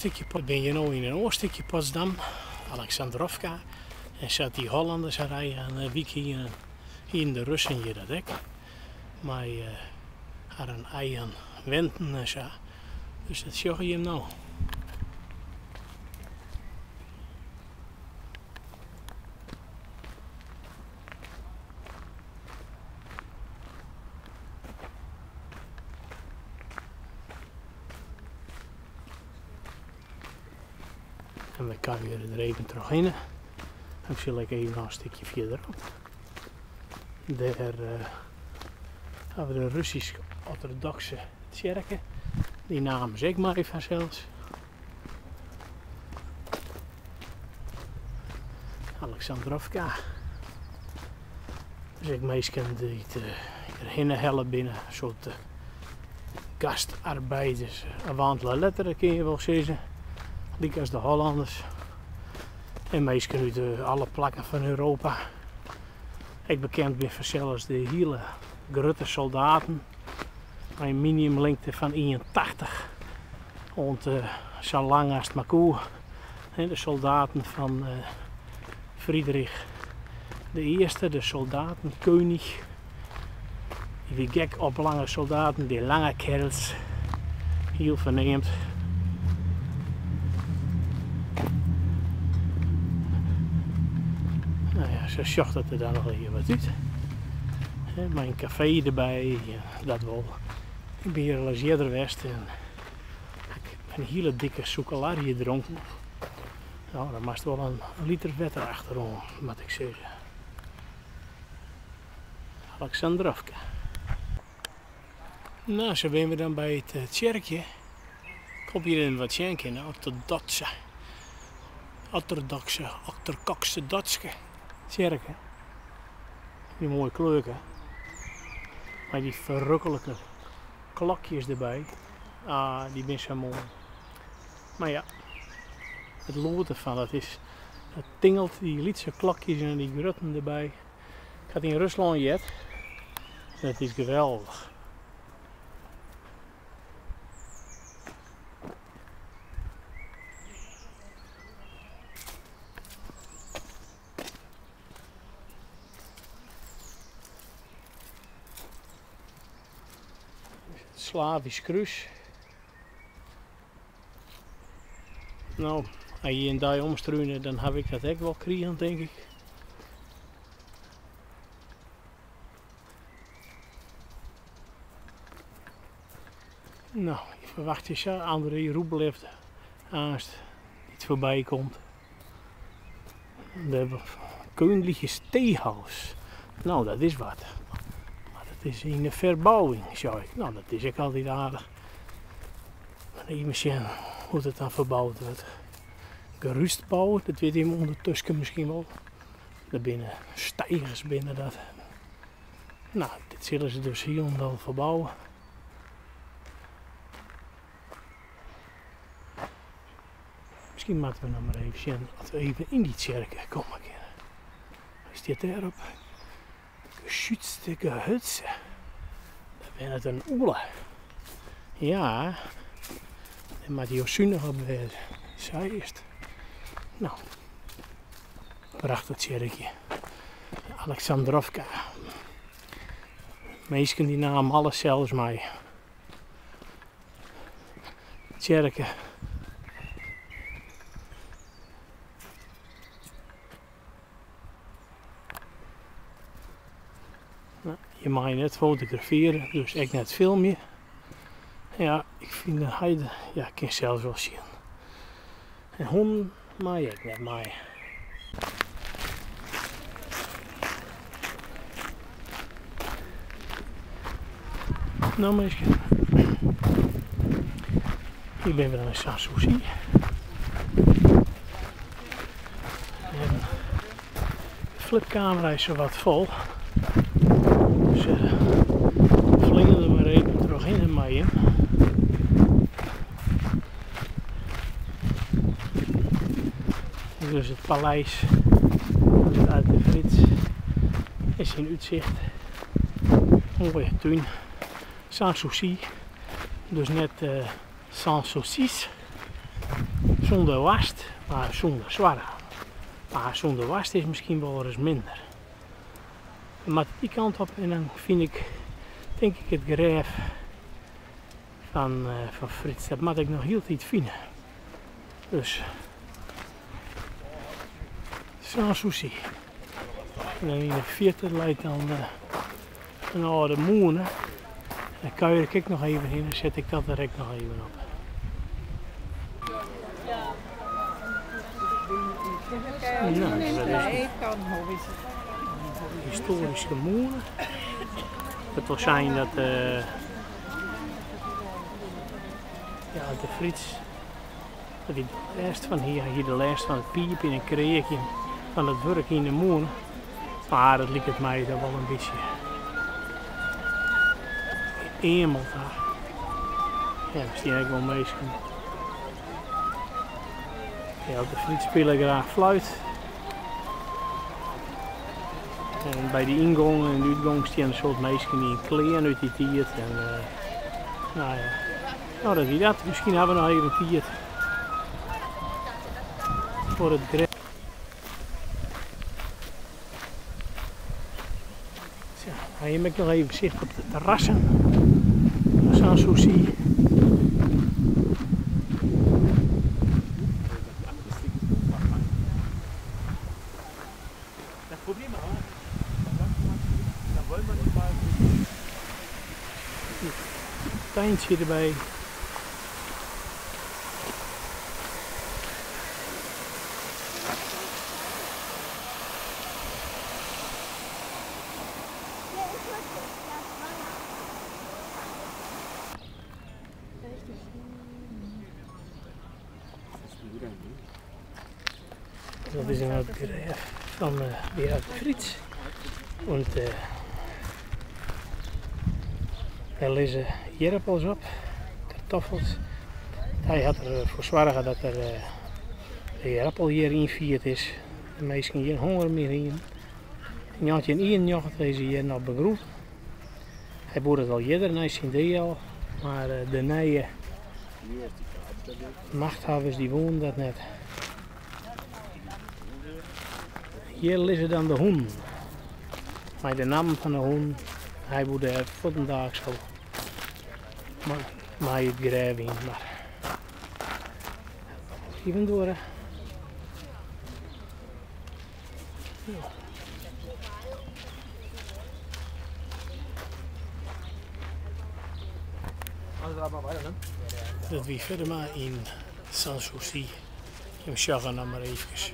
stikje We binne hjir no yn in oar stikje Potsdam, Alexandrowka. En sa't dy Hollanders har eigen wyk hienen, hienen de Russen hjir dat ek. Mei harren eigen wenten en sa. Dus dat sjogge jim no. En we kuieren der even trochhinne. Dan sil ik even noch in stikje fierderop. Dêr hawwe we de Russysk-Otterdokse Tsjerke. Dy naam is ek mei fansels. Alexandrowka. Dus ek minsken dy't hjirhinne helle binne, in soart gastarbeiders avant la lettre kinne je wol sizze, lykas de Hollanners. En minsken út alle plakken fan Europa. Ek bekend binne fansels de hiele grutte soldaten mei in minimumlingte fan ien tachtich oant sa lang as it mar koe. De soldaten fan Friedrich de Earste, de Soldatenkönig. Dy wie gek op lange soldaten, die lange kerels. Hiel ferneamd. Nou ja, sa sjocht it der dan noch hiel wat út. Mei in kafee derby, dat wol. Ik bin hjir alris earder west en ik ha in hiele dikke sûkelarje dronken. No, dan moatst wol in liter wetter achteroan, moat ik sizze. Alexandrowka. No, sa binne we dan by it tsjerkje. Ik hoop hjir wat sjen kinne. Ortodokse, ortodokse, ortodokse Dotske tsjerke. Dy moaie kleurke. Mei dy ferruklike klokjes derby. Ah, dy binne sa moai. Mar ja, it lûd derfan, dat is, dat tingelt, dy lytse klokjes en dy grutten derby. Ik ha it yn Ruslân heard. Dat is geweldich. It Slavysk krús. No, as je in dei omstrune, dan haw ik dat ek wol krigen, tink ik. No, ik ferwachtsje sa André Rublev aanst dy't foarby komt. De Königliche Theehaus. No, dat is wat. Mar dat is yn de ferbouwing, sjoch ik. No, dat is ek altyd aardich. Mar even sjen hoe't it dan ferboud wurdt. Gerüstbou, dat wit jim ûndertusken miskien wol. Der binne steigers binne dat. No, dit sille se dus hielendal ferbouwe. Miskien moatte we noch mar even sjen oft we even yn dy tsjerke komme kinne. Hy stiet dêrop. Geschützte Gehölze. Dêr wennet in ûle. Ja, dêr moatte jo sunich op wêze. Sa is it. No, prachtich tsjerkje. Alexandrowka. Minsken dy namen alles sels mei. Tsjerke. No, je meie net fotografearje, dus ek net filmje. Ja, ik fyn de heide, ja, ik kin sels wol sjen. En hûnen meie ek net mei. No minsken, hjir binne we dan in Sanssouci. En de flipkamera is zowat fol. Dus uh, flinge der mar even trochhinne mei jim. Dus it paleis fan it Alte Frits is syn útsicht. Moaie tún. Sanssouci, dus net uh, Sans Saucisse. Sûnder woarst, mar sûnder soargen. Mar sûnder woarst is miskien wolris minder. We moatte dy kant op en dan fyn ik, tink ik, it grêf fan, fan Frits. Dat moat ik noch hieltyd fine. Dus Sanssouci. En dan yn de fierte leit dan in âlde mûne. Dêr kuier ik ek noch even hinne, set ik dat der ek noch even op. Nou, dat is de histoaryske mûne. Dat wol sein dat ja, de Frits dat hy der lêst fan hie. Hy hie der lêst fan it piipjen en kreakjen fan it wurk yn de mûne. Mar it liket my dan wol in bytsje eameld ta. Ja, der stean ek wol minsken. Ja, de Frits spile graach fluit. En by de yngong en de útgong stean in soad minsken yn klean út dy tiid. En, no ja, no, dat wie dat. Miskien hawwe we noch even tiid foar it grêf. Sa, dan ha ik noch even sicht op de terrassen fan Sanssouci. Tuintsje derby. Dat is in het grêf fan Gerard de Vries. Want dêr lizze ierdappels op, kartoffels. Hy hat derfoar soarge dat der de ierdappel hjir ynfierd is. De minsken gjin honger mear hienen. Yn 1991 is hy hjir noch begroeven. Hy woe dat al earder nei syn dea al, mar de nije machthawwers dy woenen dat net. Hjir lizze dan de hûnen. Mei de nammen fan de hûnen. Hy woe dêr fuortendaliks al mei it grêf yn, mar even duorre. Dat wie fierder mar yn Sanssouci. Jim sjogge noch mar eefkes.